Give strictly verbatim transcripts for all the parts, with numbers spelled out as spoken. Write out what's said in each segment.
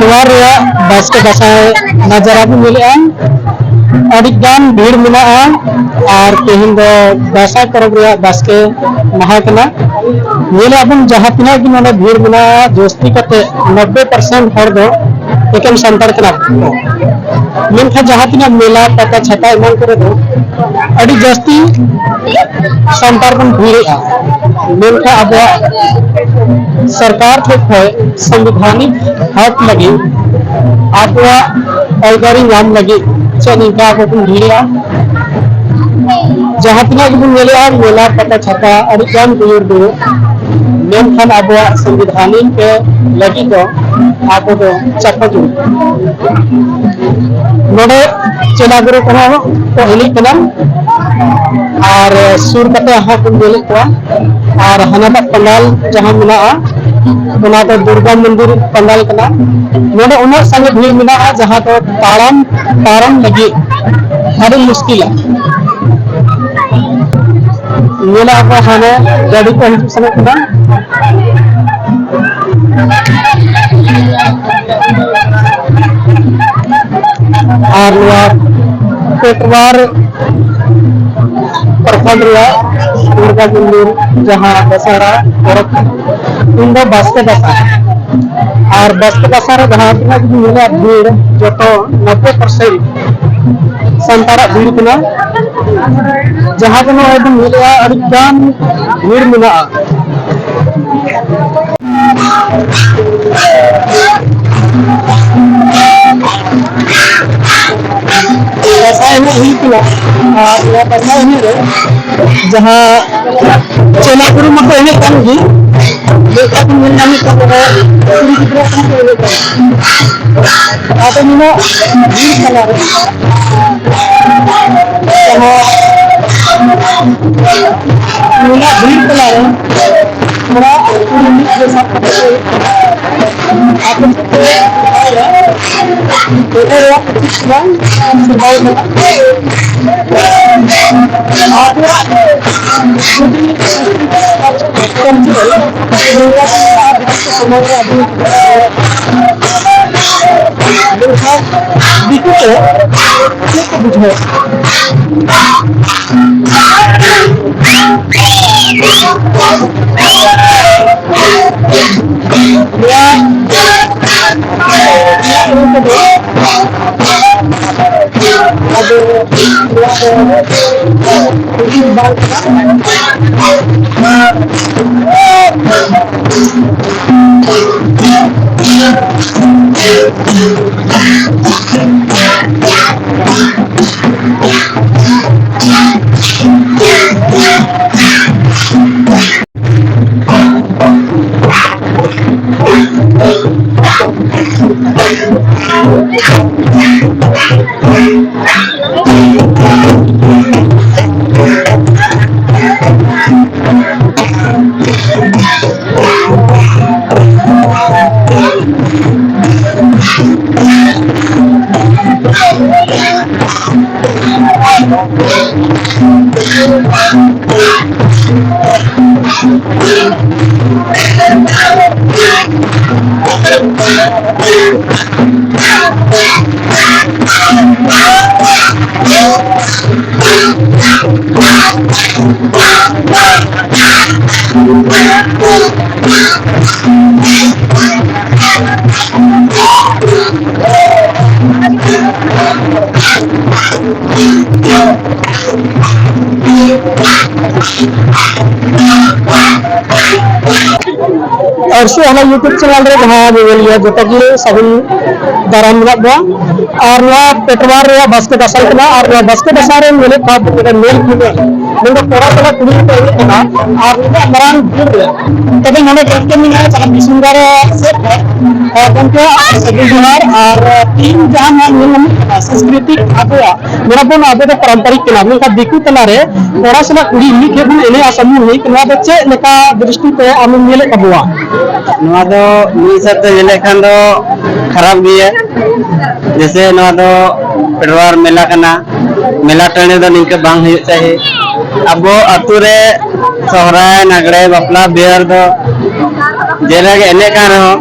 ᱱᱚᱣᱟ ᱨᱮᱭᱟᱜ ᱵᱟᱥᱠᱮ ᱫᱟᱸᱥᱟᱭ ᱱᱟᱡᱟᱨᱟ ᱵᱚᱱ ᱧᱮᱞᱮᱜᱼᱟ᱾ ᱟᱹᱰᱤ ᱜᱟᱱ ᱵᱷᱤᱲ ᱢᱮᱱᱟᱜᱼᱟ᱾ ᱟᱨ ᱛᱮᱦᱮᱧ ᱫᱚ ᱫᱟᱸᱥᱟᱭ ᱯᱚᱨᱚᱵᱽ ᱨᱮᱭᱟᱜ ᱵᱟᱥᱠᱮ ᱢᱟᱦᱟ ᱠᱟᱱᱟ᱾ ᱧᱮᱞᱮᱜᱼᱟ ᱵᱚᱱ, ᱡᱟᱦᱟᱸ ᱛᱤᱱᱟᱹᱜ ᱜᱮ ᱱᱚᱰᱮ ᱵᱷᱤᱲ ᱢᱮᱱᱟᱜᱼᱟ, ᱡᱟᱹᱥᱛᱤ ᱠᱟᱛᱮ ᱱᱚᱵᱵᱳᱭ ᱯᱟᱨᱥᱮᱱᱴ ᱦᱚᱲ ᱫᱚ ᱮᱠᱮᱱ ᱥᱟᱱᱛᱟᱲ ᱠᱟᱱᱟ ᱠᱚ᱾ ᱢᱮᱱᱠᱷᱟᱱ ᱡᱟᱦᱟᱸ ᱛᱤᱱᱟᱹᱜ ᱢᱮᱞᱟ, ᱯᱟᱛᱟ, ᱪᱷᱟᱛᱟ ᱮᱢᱟᱱ ᱠᱚᱨᱮ ᱫᱚ ᱟᱹᱰᱤ ᱡᱟᱹᱥᱛᱤ ᱥᱟᱱᱛᱟᱲ ᱵᱚᱱ ᱵᱷᱤᱲᱮᱜᱼᱟ᱾ ᱢᱮᱱᱠᱷᱟᱱ ᱟᱵᱚᱣᱟᱜ ᱥᱚᱨᱠᱟᱨ ᱴᱷᱮᱱ ᱠᱷᱚᱱ ᱥᱚᱝᱵᱤᱫᱷᱟᱱᱤᱠ ᱦᱚᱠ ᱞᱟᱹᱜᱤᱫ, ᱟᱵᱚᱣᱟᱜ ᱟᱹᱭᱫᱟᱹᱨᱤ ᱧᱟᱢ ᱞᱟᱹᱜᱤᱫ ᱪᱮᱫ ᱱᱤᱝᱠᱟ ᱟᱵᱚ ᱵᱚᱱ ᱵᱷᱤᱲᱮᱜᱼᱟ? ᱡᱟᱦᱟᱸ ᱛᱤᱱᱟᱹᱜ ᱜᱮᱵᱚᱱ ᱧᱮᱞᱮᱜᱼᱟ, ᱢᱮᱞᱟ, ᱯᱟᱛᱟ, ᱪᱷᱟᱛᱟ, ᱟᱹᱰᱤ ᱜᱟᱱ ᱵᱷᱤᱲ ᱵᱷᱤᱲ, ᱢᱮᱱᱠᱷᱟᱱ ᱟᱵᱚᱣᱟᱜ ᱥᱚᱝᱵᱤᱫᱷᱟᱱᱤᱠ ᱞᱟᱹᱜᱤᱫ ᱫᱚ ᱟᱵᱚ ᱫᱚ ᱪᱟᱯᱟ ᱡᱩᱲᱩ᱾ ᱱᱚᱰᱮ ᱪᱮᱞᱟ ᱜᱩᱨᱩ ᱠᱚᱦᱚᱸ ᱠᱚ ᱮᱱᱮᱡ ᱠᱟᱱᱟ, ᱟᱨ ᱥᱩᱨ ᱠᱟᱛᱮ ᱦᱚᱸ ᱵᱚᱱ ᱧᱮᱞᱮᱫ ᱠᱚᱣᱟ᱾ ᱟᱨ ᱦᱟᱱᱟᱴᱟᱜ ᱯᱟᱱᱰᱟᱞ ᱡᱟᱦᱟᱸ ᱢᱮᱱᱟᱜᱼᱟ, ᱚᱱᱟ ᱫᱚ ᱫᱩᱨᱜᱟ ᱢᱚᱱᱫᱤᱨ ᱯᱟᱱᱰᱟᱞ ᱠᱟᱱᱟ᱾ ᱱᱚᱰᱮ ᱩᱱᱟᱹᱜ ᱥᱟᱸᱜᱮ ᱵᱷᱤᱲ ᱢᱮᱱᱟᱜᱼᱟ, ᱡᱟᱦᱟᱸ ᱫᱚ ᱛᱟᱲᱟᱢ ᱯᱟᱨᱚᱢ ᱞᱟᱹᱜᱤᱫ ᱟᱹᱰᱤ ᱢᱩᱥᱠᱤᱞᱟ᱾ ᱧᱮᱞᱟ ᱟᱯᱮ ᱦᱟᱱᱮ ᱜᱟᱹᱰᱤ ᱠᱚ ᱦᱤᱡᱩᱜ ᱥᱮᱱᱚᱜ ᱠᱟᱱᱟ᱾ ᱟᱨ ᱱᱚᱣᱟ ᱯᱮᱴᱣᱟᱨ ᱯᱨᱚᱠᱷᱚᱸᱰ ᱨᱮᱭᱟᱜ ᱫᱩᱨᱜᱟ ᱢᱚᱱᱫᱤᱨ, ᱡᱟᱦᱟᱸ ᱫᱟᱥᱟᱨᱟ ᱯᱚᱨᱚᱵᱽ ᱠᱟᱱᱟ, ᱩᱱ ᱫᱚ ᱵᱟᱥᱠᱮ ᱫᱟᱸᱥᱟᱭ᱾ ᱟᱨ ᱵᱟᱥᱠᱮ ᱫᱟᱸᱥᱟᱭ ᱨᱮ ᱡᱟᱦᱟᱸ ᱛᱤᱱᱟᱹᱜ ᱜᱮᱵᱚᱱ ᱧᱮᱞᱟ ᱵᱷᱤᱲ, ᱡᱚᱛᱚ ᱱᱚᱵᱵᱳᱭ ᱯᱟᱨᱥᱮᱱᱴ ᱥᱟᱱᱛᱟᱲᱟᱜ ᱵᱷᱤᱲ ᱠᱟᱱᱟ᱾ ᱡᱟᱦᱟᱸ ᱫᱚ ᱱᱚᱜᱼᱚᱭ ᱵᱚᱱ ᱧᱮᱞᱮᱜᱼᱟ, ᱟᱹᱰᱤ ᱜᱟᱱ ᱵᱷᱤᱲ ᱢᱮᱱᱟᱜᱼᱟ᱾ ᱫᱟᱸᱥᱟᱭ ᱮᱱᱮᱡ ᱦᱩᱭᱩᱜ ᱠᱟᱱᱟ᱾ ᱟᱨ ᱱᱚᱣᱟ ᱫᱟᱸᱥᱟᱭ ᱮᱱᱮᱡ ᱨᱮ ᱡᱟᱦᱟᱸ ᱪᱮᱞᱟ ᱜᱩᱨᱩ ᱢᱟᱠᱚ ᱮᱱᱮᱡ ᱠᱟᱱ ᱜᱮ, ᱢᱤᱫᱴᱟᱝ ᱧᱮᱞ ᱧᱟᱢᱮᱫ ᱠᱟᱱ ᱛᱟᱵᱚᱱᱟ, ᱠᱩᱲᱤ ᱜᱤᱫᱽᱨᱟᱹ ᱠᱚᱦᱚᱸ ᱠᱚ ᱮᱱᱮᱡ ᱠᱟᱱᱟ᱾ ᱟᱫᱚ ᱱᱩᱱᱟᱹᱜ ᱵᱷᱤᱲ ᱛᱟᱞᱟᱨᱮ, ᱡᱟᱦᱟᱸ ᱱᱩᱱᱟᱹᱜ ᱵᱷᱤᱲ ᱛᱟᱞᱟᱨᱮ ᱠᱚᱲᱟ ᱠᱩᱲᱤ ᱢᱤᱫ ᱜᱮ ᱥᱟᱵ ᱠᱟᱛᱮ ᱠᱚ ᱮᱱᱮᱡ ᱠᱟᱱᱟ᱾ ᱟᱯᱮ ᱪᱮᱫ ᱯᱮ ᱵᱟᱲᱟᱭᱟ? ᱮᱱᱮᱡ ᱨᱮᱭᱟᱜ ᱩᱪᱤᱛ ᱵᱟᱝ ᱥᱮ ᱵᱟᱭ ᱠᱟᱱᱟ? ᱟᱵᱚᱣᱟᱜ ᱡᱩᱫᱤ ᱱᱚᱝᱠᱟ ᱥᱚᱢᱟᱡᱽ ᱨᱮ ᱟᱹᱰᱤ ᱢᱮᱱᱠᱷᱟᱱ ᱫᱤᱠᱩ ᱠᱚ ᱪᱮᱫ ᱠᱚ ᱵᱩᱡᱷᱟᱹᱣᱟ? ᱱᱚᱣᱟ ᱟᱫᱚ ᱱᱚᱣᱟ ᱫᱚ ᱦᱩᱰᱤᱧ ᱵᱟᱝ ᱠᱟᱱᱟ᱾ ᱟᱨᱥᱤ ᱦᱟᱱᱟ YouTube ᱪᱮᱱᱮᱞ ᱨᱮ ᱡᱟᱦᱟᱸ ᱧᱮᱧᱮᱞᱤᱭᱟᱹ ᱡᱚᱛᱚ ᱜᱮ ᱥᱟᱹᱜᱩᱱ ᱫᱟᱨᱟᱢ ᱢᱮᱱᱟᱜ ᱵᱚᱱᱟ᱾ ᱟᱨ ᱱᱚᱣᱟ ᱯᱮᱴᱣᱟᱨ ᱨᱮᱭᱟᱜ ᱵᱟᱥᱠᱮ ᱫᱟᱸᱥᱟᱭ ᱠᱟᱱᱟ᱾ ᱟᱨ ᱱᱚᱣᱟ ᱵᱟᱥᱠᱮ ᱫᱟᱸᱥᱟᱭ ᱨᱮ ᱧᱮᱞᱮᱫ ᱠᱚᱣᱟ ᱵᱚᱱ ᱱᱚᱰᱮ ᱢᱮᱞ ᱠᱚ ᱢᱮᱱᱟᱜᱼᱟ᱾ ᱱᱚᱰᱮ ᱠᱚᱲᱟ ᱠᱚᱲᱟ ᱠᱩᱲᱤ ᱠᱚ ᱮᱱᱮᱡ ᱠᱟᱱᱟ᱾ ᱟᱨ ᱱᱩᱱᱟᱹᱜ ᱢᱟᱨᱟᱝ ᱵᱷᱤᱲ ᱨᱮ ᱛᱚᱵᱮ ᱱᱚᱰᱮ ᱜᱚᱢᱠᱮ ᱢᱮᱱᱟᱭᱟ ᱡᱟᱦᱟᱸ ᱫᱤᱥᱚᱢ ᱜᱟᱲ ᱥᱮᱫ ᱨᱮ᱾ ᱟᱨ ᱜᱚᱢᱠᱮ ᱥᱟᱹᱜᱩᱱ ᱡᱚᱦᱟᱨ᱾ ᱟᱨ ᱛᱤᱦᱤᱧ ᱡᱟᱦᱟᱸ ᱱᱚᱣᱟ ᱧᱮᱞ ᱧᱟᱢᱚᱜ ᱠᱟᱱᱟ ᱥᱟᱝᱥᱠᱨᱤᱛᱤᱠ ᱟᱵᱚᱣᱟᱜ ᱱᱚᱣᱟ ᱵᱚᱱ ᱟᱵᱚ ᱫᱚ ᱯᱟᱨᱚᱢᱯᱚᱨᱤᱠ ᱠᱟᱱᱟ, ᱢᱮᱱᱠᱷᱟᱱ ᱫᱤᱠᱩ ᱛᱟᱞᱟᱨᱮ ᱠᱚᱲᱟ ᱥᱟᱞᱟᱜ ᱠᱩᱲᱤ ᱢᱤᱫ ᱴᱷᱮᱱ ᱵᱚᱱ ᱮᱱᱮᱡᱼᱟ ᱥᱟᱢᱩᱦᱤᱠ, ᱱᱚᱣᱟ ᱫᱚ ᱪᱮᱫ ᱞᱮᱠᱟ ᱫᱨᱤᱥᱴᱤ ᱛᱮ ᱟᱢᱮᱢ ᱧᱮᱞᱮᱫ ᱛᱟᱵᱚᱣᱟ? ᱱᱚᱣᱟ ᱫᱚ ᱢᱤᱫ ᱦᱤᱥᱟᱹᱵ ᱛᱮ ᱧᱮᱞᱮᱫ ᱠᱷᱟᱱ ᱫᱚ ᱠᱷᱟᱨᱟᱯ ᱜᱮᱭᱟ᱾ ᱡᱮᱥᱮ ᱱᱚᱣᱟ ᱫᱚ ᱯᱮᱴᱣᱟᱨ ᱢᱮᱞᱟ ᱠᱟᱱᱟ, ᱢᱮᱞᱟ ᱴᱟᱺᱰᱤ ᱫᱚ ᱱᱤᱝᱠᱟᱹ ᱵᱟᱝ ᱦᱩᱭᱩᱜ ᱪᱟᱦᱤ᱾ ᱟᱵᱚ ᱟᱹᱛᱩ ᱨᱮ ᱥᱚᱦᱨᱟᱭ, ᱞᱟᱜᱽᱲᱮ, ᱵᱟᱯᱞᱟ, ᱵᱤᱦᱟᱹ ᱨᱮᱫᱚ ᱡᱮᱞᱮᱠᱟ ᱮᱱᱮᱡ ᱠᱟᱱ ᱨᱮᱦᱚᱸ,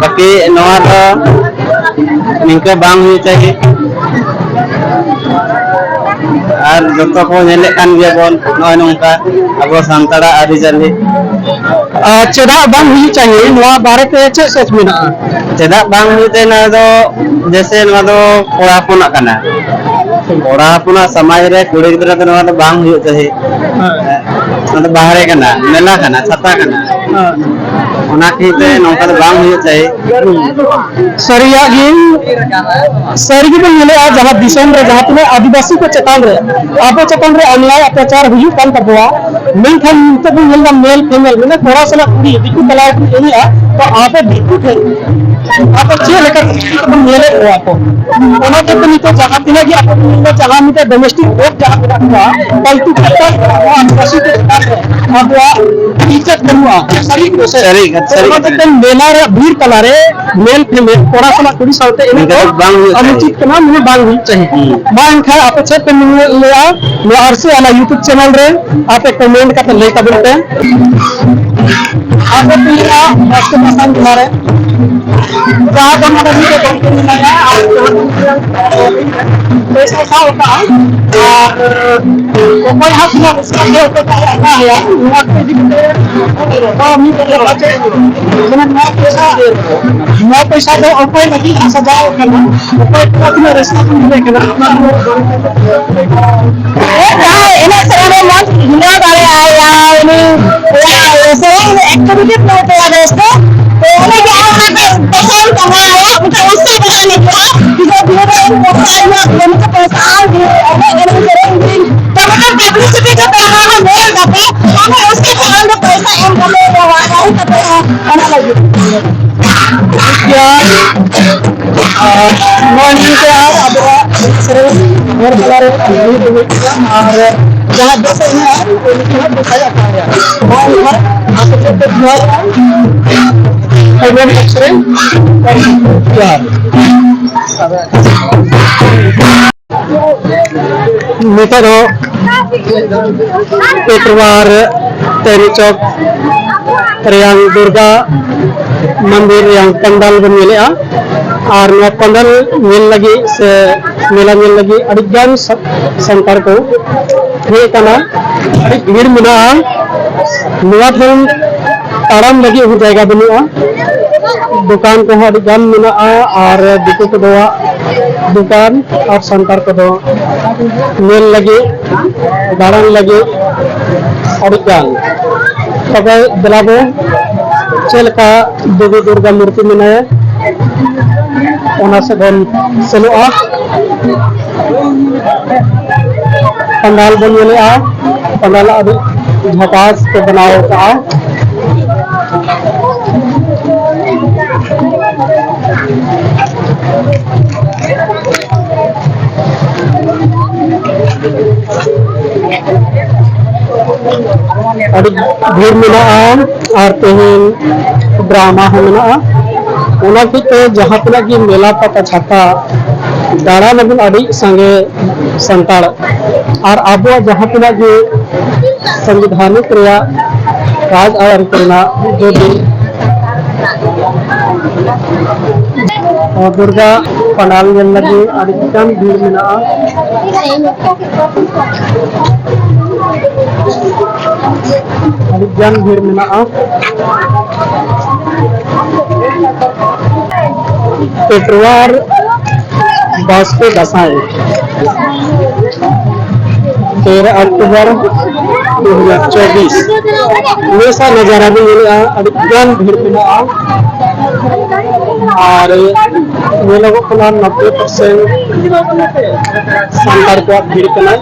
ᱵᱟᱹᱠᱤ ᱱᱚᱣᱟ ᱫᱚ ᱱᱤᱝᱠᱟᱹ ᱵᱟᱝ ᱦᱩᱭᱩᱜ ᱪᱟᱹᱦᱤ᱾ ᱟᱨ ᱡᱚᱛᱚ ᱠᱚ ᱧᱮᱞᱮᱫ ᱠᱟᱱ ᱜᱮᱭᱟ ᱵᱚᱱ ᱱᱚᱜᱼᱚᱭ ᱱᱚᱝᱠᱟ ᱟᱵᱚ ᱥᱟᱱᱛᱟᱲᱟᱜ ᱟᱹᱨᱤᱪᱟᱹᱞᱤ᱾ ᱟᱨ ᱪᱮᱫᱟᱜ ᱵᱟᱝ ᱦᱩᱭᱩᱜ ᱪᱟᱹᱦᱤ, ᱱᱚᱣᱟ ᱵᱟᱨᱮᱛᱮ ᱪᱮᱫ ᱥᱚᱪ ᱢᱮᱱᱟᱜᱼᱟ? ᱪᱮᱫᱟᱜ ᱵᱟᱝ ᱦᱩᱭᱩᱜ ᱛᱟᱦᱮᱸ, ᱱᱚᱣᱟ ᱫᱚ ᱡᱮᱥᱮ ᱱᱚᱣᱟ ᱫᱚ ᱠᱚᱲᱟ ᱦᱚᱯᱚᱱᱟᱜ ᱠᱟᱱᱟ᱾ ᱠᱚᱲᱟ ᱦᱚᱯᱚᱱᱟᱜ ᱥᱚᱢᱟᱡᱽ ᱨᱮ ᱠᱩᱲᱤ ᱜᱤᱫᱽᱨᱟᱹ ᱫᱚ ᱱᱚᱣᱟ ᱫᱚ ᱵᱟᱝ ᱦᱩᱭᱩᱜ ᱪᱟᱹᱦᱤ᱾ ᱦᱮᱸ᱾ ᱱᱚᱣᱟ ᱫᱚ ᱵᱟᱦᱨᱮ ᱠᱟᱱᱟ, ᱢᱮᱞᱟ ᱠᱟᱱᱟ, ᱪᱷᱟᱛᱟ ᱠᱟᱱᱟ᱾ ᱦᱮᱸ᱾ ᱚᱱᱟ ᱠᱷᱟᱹᱛᱤᱨ ᱛᱮ ᱱᱚᱝᱠᱟ ᱫᱚ ᱵᱟᱝ ᱦᱩᱭᱩᱜ ᱪᱟᱹᱦᱤ᱾ ᱥᱟᱹᱨᱤᱭᱟᱜ ᱜᱮ, ᱥᱟᱹᱨᱤ ᱜᱮᱵᱚᱱ ᱧᱮᱞᱮᱜᱼᱟ, ᱡᱟᱦᱟᱸ ᱫᱤᱥᱚᱢ ᱨᱮ ᱡᱟᱦᱟᱸ ᱛᱤᱱᱟᱹᱜ ᱟᱹᱫᱤᱵᱟᱹᱥᱤ ᱠᱚ ᱪᱮᱛᱟᱱ ᱨᱮ, ᱟᱵᱚ ᱪᱮᱛᱟᱱ ᱨᱮ ᱚᱱᱭᱟᱭ ᱚᱛᱛᱟᱪᱟᱨ ᱦᱩᱭᱩᱜ ᱠᱟᱱ ᱛᱟᱵᱚᱣᱟ, ᱢᱮᱱᱠᱷᱟᱱ ᱱᱤᱛᱚᱜ ᱵᱚᱱ ᱧᱮᱞ ᱮᱫᱟ ᱢᱮᱞ ᱯᱷᱤᱢᱮᱞ, ᱢᱟᱱᱮ ᱠᱚᱲᱟ ᱥᱟᱞᱟᱜ ᱠᱩᱲᱤ ᱫᱤᱠᱩ ᱛᱟᱞᱟ ᱨᱮᱠᱚ ᱮᱱᱮᱡᱼᱟ, ᱛᱚ ᱟᱯᱮ ᱫᱤᱠᱩ ᱴᱷᱮᱱ ᱟᱯᱮ ᱪᱮᱫ ᱞᱮᱠᱟ ᱫᱨᱤᱥᱴᱤ ᱛᱮᱵᱚᱱ ᱧᱮᱞᱮᱫ ᱠᱚᱣᱟ ᱠᱚ? ᱚᱱᱟ ᱠᱷᱟᱹᱛᱤᱨ ᱱᱤᱛᱚᱜ ᱡᱟᱦᱟᱸ ᱛᱤᱱᱟᱹᱜ ᱜᱮ ᱟᱵᱚ ᱵᱚᱱ ᱧᱮᱞ ᱮᱫᱟ, ᱡᱟᱦᱟᱸ ᱢᱤᱫᱴᱮᱱ ᱰᱚᱢᱮᱥᱴᱤᱠ ᱵᱷᱳᱴ ᱡᱟᱦᱟᱸ ᱢᱮᱱᱟᱜ ᱠᱚᱣᱟ, ᱯᱟᱞᱛᱩ ᱠᱷᱮᱛᱛᱟ ᱱᱚᱣᱟ ᱟᱹᱫᱤᱵᱟᱹᱥᱤ ᱠᱚ ᱪᱮᱛᱟᱱ ᱨᱮ ᱟᱵᱚᱣᱟᱜ ᱤᱡᱽᱡᱚᱛ ᱵᱟᱹᱱᱩᱜᱼᱟ᱾ ᱥᱟᱹᱨᱤ ᱠᱚ ᱥᱮ? ᱥᱟᱹᱨᱤ ᱠᱟᱛᱷᱟ, ᱥᱟᱹᱨᱤ ᱚᱱᱟ ᱠᱟᱛᱷᱟ᱾ ᱠᱷᱟᱹᱛᱤᱨ ᱢᱮᱞᱟ ᱨᱮ ᱵᱷᱤᱲ ᱛᱟᱞᱟᱨᱮ ᱢᱮᱞ ᱯᱷᱤᱢᱮᱞ, ᱠᱚᱲᱟ ᱥᱟᱞᱟᱜ ᱠᱩᱲᱤ ᱥᱟᱶᱛᱮ ᱮᱱᱮᱡ ᱚᱱᱠᱟ ᱫᱚ ᱫᱚ ᱵᱟᱝ ᱦᱩᱭᱩᱜ ᱚᱱᱩᱪᱤᱛ ᱛᱟᱦᱮᱸᱫ᱾ ᱠᱟᱱᱟ, ᱢᱟᱱᱮ ᱵᱟᱝ ᱦᱩᱭᱩᱜ ᱪᱟᱹᱦᱤ᱾ ᱦᱩᱸ᱾ ᱢᱟ ᱮᱱᱠᱷᱟᱱ ᱟᱯᱮ ᱪᱮᱫ ᱯᱮ ᱢᱮᱱ ᱞᱮᱜᱼᱟ, ᱱᱚᱣᱟ ᱟᱨᱥᱤ ᱟᱞᱟ YouTube ᱪᱮᱱᱮᱞ ᱨᱮ ᱟᱯᱮ ᱠᱚᱢᱮᱱᱴ ᱠᱟᱛᱮ ᱞᱟᱹᱭ ᱛᱟᱵᱚᱱ ᱯᱮ᱾ ᱟᱯᱮ ᱯᱮ ᱞᱟᱹᱭᱟ ᱵᱟᱥᱠᱮ ᱯᱟᱥᱟᱱ ᱡᱚᱦᱟᱨ ᱨᱮ᱾ ᱡᱟᱦᱟᱸ ᱫᱚ ᱱᱚᱰᱮ ᱢᱤᱫᱴᱮᱡ ᱜᱚᱢᱠᱮ ᱢᱮᱱᱟᱭᱟ, ᱟᱨ ᱡᱟᱦᱟᱸ ᱫᱚ ᱯᱚᱭᱥᱟ ᱥᱟᱵ ᱟᱠᱟᱫᱼᱟ, ᱟᱨ ᱚᱠᱚᱭ ᱦᱟᱸᱜ ᱛᱤᱱᱟᱹᱜ ᱨᱟᱹᱥᱠᱟᱹ ᱛᱮ ᱚᱠᱚᱭ ᱴᱟᱜ ᱮ ᱦᱟᱛᱟᱣ ᱮᱭᱟ, ᱱᱚᱣᱟ ᱠᱚ ᱤᱫᱤ ᱠᱟᱛᱮ ᱛᱷᱚᱲᱟ ᱢᱤᱫ ᱵᱟᱨ ᱠᱟᱛᱷᱟ ᱪᱮᱫ ᱦᱩᱭᱩᱜᱼᱟ? ᱢᱟᱱᱮ ᱱᱚᱣᱟ ᱯᱚᱭᱥᱟ, ᱱᱚᱣᱟ ᱯᱚᱭᱥᱟ ᱫᱚ ᱚᱠᱚᱭ ᱞᱟᱹᱜᱤᱫ ᱥᱟᱡᱟᱣ ᱠᱟᱱᱟ, ᱚᱠᱚᱭ ᱠᱚ ᱛᱤᱱᱟᱹᱜ ᱨᱟᱹᱥᱠᱟᱹ ᱠᱚ ᱵᱩᱡᱷᱟᱹᱣ ᱠᱟᱱᱟ, ᱚᱱᱟ ᱠᱚ ᱵᱟᱨᱮ ᱛᱮ ᱦᱮᱸ, ᱡᱟᱦᱟᱸᱭ ᱮᱱᱮᱡ ᱥᱮᱨᱮᱧ ᱨᱮ ᱢᱚᱡᱽ ᱵᱷᱤᱸᱫᱟᱹᱲ ᱫᱟᱲᱮᱭᱟᱜᱼᱟᱭ, ᱭᱟ, ᱩᱱᱤ, ᱭᱟ, ᱥᱮᱨᱮᱧ ᱮᱠᱴᱩ ᱡᱩᱫᱤ ᱯᱮ ᱯᱮᱭᱟ ᱵᱮᱥ ᱛᱮ, ᱛᱚ ᱩᱱᱤ ᱜᱮ ᱟᱨ ᱚᱱᱟ ᱯᱚᱭᱥᱟᱭ ᱠᱟᱢᱟᱣᱟ, ᱢᱤᱫᱴᱟᱝ ᱩᱥᱟᱹᱨᱟ ᱵᱟᱲᱟ ᱞᱟᱹᱜᱤᱫ ᱦᱚᱸ, ᱡᱩᱫᱤ ᱫᱷᱤᱨᱮ ᱫᱷᱤᱨᱮ ᱯᱚᱭᱥᱟ ᱧᱚᱜ ᱜᱮ, ᱢᱤᱫᱴᱟᱝ ᱯᱚᱭᱥᱟ ᱟᱨ ᱜᱮ, ᱮᱱᱮᱡ ᱮᱱᱮᱡ ᱥᱮᱨᱮᱧ ᱜᱮ, ᱛᱚ ᱢᱤᱫᱴᱟᱝ publicity ᱠᱟᱛᱮ ᱚᱱᱟ ᱦᱚᱸ ᱧᱮᱞ ᱠᱟᱛᱮ, ᱟᱢ ᱦᱚᱸ ᱩᱥᱟᱹᱨᱟ ᱟᱢ ᱫᱚ ᱯᱚᱭᱥᱟ ᱮᱢ ᱠᱟᱛᱮ ᱫᱚ ᱵᱟᱝ ᱠᱟᱹᱦᱤ ᱠᱟᱛᱮ ᱦᱚᱸ ᱚᱱᱟ ᱞᱟᱹᱜᱤᱫ᱾ ᱴᱷᱤᱠ ᱜᱮᱭᱟ᱾ ᱟᱨ ᱱᱚᱣᱟ ᱧᱮᱞᱛᱮ ᱟᱨ ᱟᱵᱚᱣᱟᱜ ᱮᱱᱮᱡ ᱥᱮᱨᱮᱧ ᱦᱚᱲ ᱛᱟᱞᱟᱨᱮ ᱦᱩᱭ ᱦᱩᱭᱩᱜ ᱠᱟᱱᱟ᱾ ᱟᱨ ᱡᱟᱦᱟᱸ ᱵᱮᱥ ᱮ ᱮᱱᱮᱡᱼᱟ, ᱩᱱᱤ ᱫᱚ ᱦᱟᱸᱜ ᱵᱮᱥ ᱟᱭᱟᱜ ᱠᱟᱱ ᱜᱮᱭᱟ᱾ ᱱᱚᱣᱟ ᱜᱮ ᱦᱟᱸᱜ ᱟᱯᱮ ᱴᱷᱮᱱ ᱯᱮ ᱫᱚᱦᱚᱭᱮᱫᱼᱟ᱾ ᱟᱭᱢᱟ ᱮᱱᱮᱡ ᱥᱮᱨᱮᱧ ᱡᱚᱦᱟᱨ᱾ ᱱᱤᱛᱚᱜ ᱫᱚ ᱯᱮᱴᱨᱳᱣᱟ ᱨᱮ ᱛᱮᱨᱤ ᱪᱚᱠ ᱨᱮᱭᱟᱝ ᱫᱩᱨᱜᱟ ᱢᱚᱱᱫᱤᱨ ᱨᱮᱭᱟᱝ ᱯᱟᱱᱰᱟᱞ ᱵᱚᱱ ᱧᱮᱞᱮᱜᱼᱟ᱾ ᱟᱨ ᱱᱚᱣᱟ ᱯᱟᱱᱰᱟᱞ ᱧᱮᱞ ᱞᱟᱹᱜᱤᱫ ᱥᱮ ᱢᱮᱞᱟ ᱧᱮᱞ ᱞᱟᱹᱜᱤᱫ ᱟᱹᱰᱤ ᱜᱟᱱ ᱥᱟ-, ᱥᱟᱱᱛᱟᱲ ᱠᱚ ᱦᱮᱡ ᱟᱠᱟᱱᱟ᱾ ᱟᱹᱰᱤ ᱵᱷᱤᱲ ᱢᱮᱱᱟᱜᱼᱟ᱾ ᱱᱚᱣᱟ ᱴᱷᱮᱱ ᱛᱟᱲᱟᱢ ᱞᱟᱹᱜᱤᱫ ᱦᱚᱸ ᱡᱟᱭᱜᱟ ᱵᱟᱹᱱᱩᱜᱼᱟ᱾ ᱫᱚᱠᱟᱱ ᱠᱚᱦᱚᱸ ᱟᱹᱰᱤ ᱜᱟᱱ ᱢᱮᱱᱟᱜᱼᱟ ᱟᱨ ᱫᱤᱠᱩ ᱠᱚᱫᱚᱣᱟᱜ ᱫᱚᱠᱟᱱ ᱟᱨ ᱥᱟᱱᱛᱟᱲ ᱠᱚᱫᱚ ᱧᱮᱞ ᱞᱟᱹᱜᱤᱫ, ᱫᱟᱬᱟᱱ ᱞᱟᱹᱜᱤᱫ ᱟᱹᱰᱤ ᱜᱟᱱ᱾ ᱛᱚᱵᱮ ᱫᱮᱞᱟ ᱵᱚ, ᱪᱮᱫ ᱞᱮᱠᱟ ᱫᱮᱵᱤ ᱫᱩᱨᱜᱟ ᱢᱩᱨᱛᱤ ᱢᱮᱱᱟᱭᱟ, ᱚᱱᱟ ᱥᱮᱫ ᱵᱚᱱ ᱥᱮᱱᱚᱜᱼᱟ᱾ ᱯᱟᱱᱰᱟᱞ ᱵᱚᱱ ᱧᱮᱞᱮᱜᱼᱟ, ᱯᱟᱱᱰᱟᱞ ᱟᱹᱰᱤ ᱡᱷᱟᱠᱟᱥ ᱠᱚ ᱵᱮᱱᱟᱣ ᱟᱠᱟᱫᱼᱟ᱾ ᱟᱹᱰᱤ ᱵᱷᱤᱲ ᱢᱮᱱᱟᱜᱼᱟ ᱟᱨ ᱛᱮᱦᱮᱧ ᱰᱨᱟᱢᱟ ᱦᱚᱸ ᱢᱮᱱᱟᱜᱼᱟ᱾ ᱚᱱᱟ ᱦᱚᱛᱮᱡ ᱛᱮ ᱡᱟᱦᱟᱸ ᱛᱤᱱᱟᱹᱜ ᱜᱮ ᱢᱮᱞᱟ ᱯᱟᱛᱟ ᱪᱷᱟᱛᱟ ᱫᱟᱬᱟᱱ ᱟᱵᱚᱱ ᱟᱹᱰᱤ ᱥᱟᱸᱜᱮ ᱥᱟᱱᱛᱟᱲ, ᱟᱨ ᱟᱵᱚᱣᱟᱜ ᱡᱟᱦᱟᱸ ᱛᱤᱱᱟᱹᱜ ᱜᱮ ᱥᱚᱝᱵᱤᱫᱷᱟᱱᱤᱠ ᱨᱮᱭᱟᱜ ᱨᱟᱡᱽ ᱟᱹᱨᱤ ᱠᱚᱨᱮᱱᱟᱜ ᱡᱩᱫᱤ ᱫᱩᱨᱜᱟ ᱯᱟᱱᱰᱟᱞ ᱧᱮᱞ ᱞᱟᱹᱜᱤᱫ ᱟᱹᱰᱤ ᱜᱟᱱ ᱵᱷᱤᱲ ᱢᱮᱱᱟᱜᱼᱟ᱾ ᱟᱹᱰᱤ ᱜᱟᱱ ᱵᱷᱤᱲ ᱢᱮᱱᱟᱜᱼᱟ᱾ ᱯᱮᱴᱨᱳᱣᱟᱨ ᱵᱟᱥᱠᱮ ᱫᱟᱸᱥᱟᱭ, ᱛᱮᱨᱚ ᱚᱠᱴᱳᱵᱚᱨ ᱫᱩ ᱦᱟᱡᱟᱨ ᱪᱚᱵᱵᱤᱥ᱾ ᱱᱮᱥᱟᱜ ᱱᱟᱡᱟᱨᱟ ᱵᱚᱱ ᱧᱮᱞᱮᱜᱼᱟ, ᱟᱹᱰᱤ ᱜᱟᱱ ᱵᱷᱤᱲ ᱢᱮᱱᱟᱜᱼᱟ᱾ ᱟᱨ ᱧᱮᱞᱚᱜᱚᱜ ᱠᱟᱱᱟ, ᱱᱚᱵᱵᱳᱭ ᱯᱟᱨᱥᱮᱱᱴ ᱥᱟᱱᱛᱟᱲ ᱠᱚᱣᱟᱜ ᱵᱷᱤᱲ ᱠᱟᱱᱟ᱾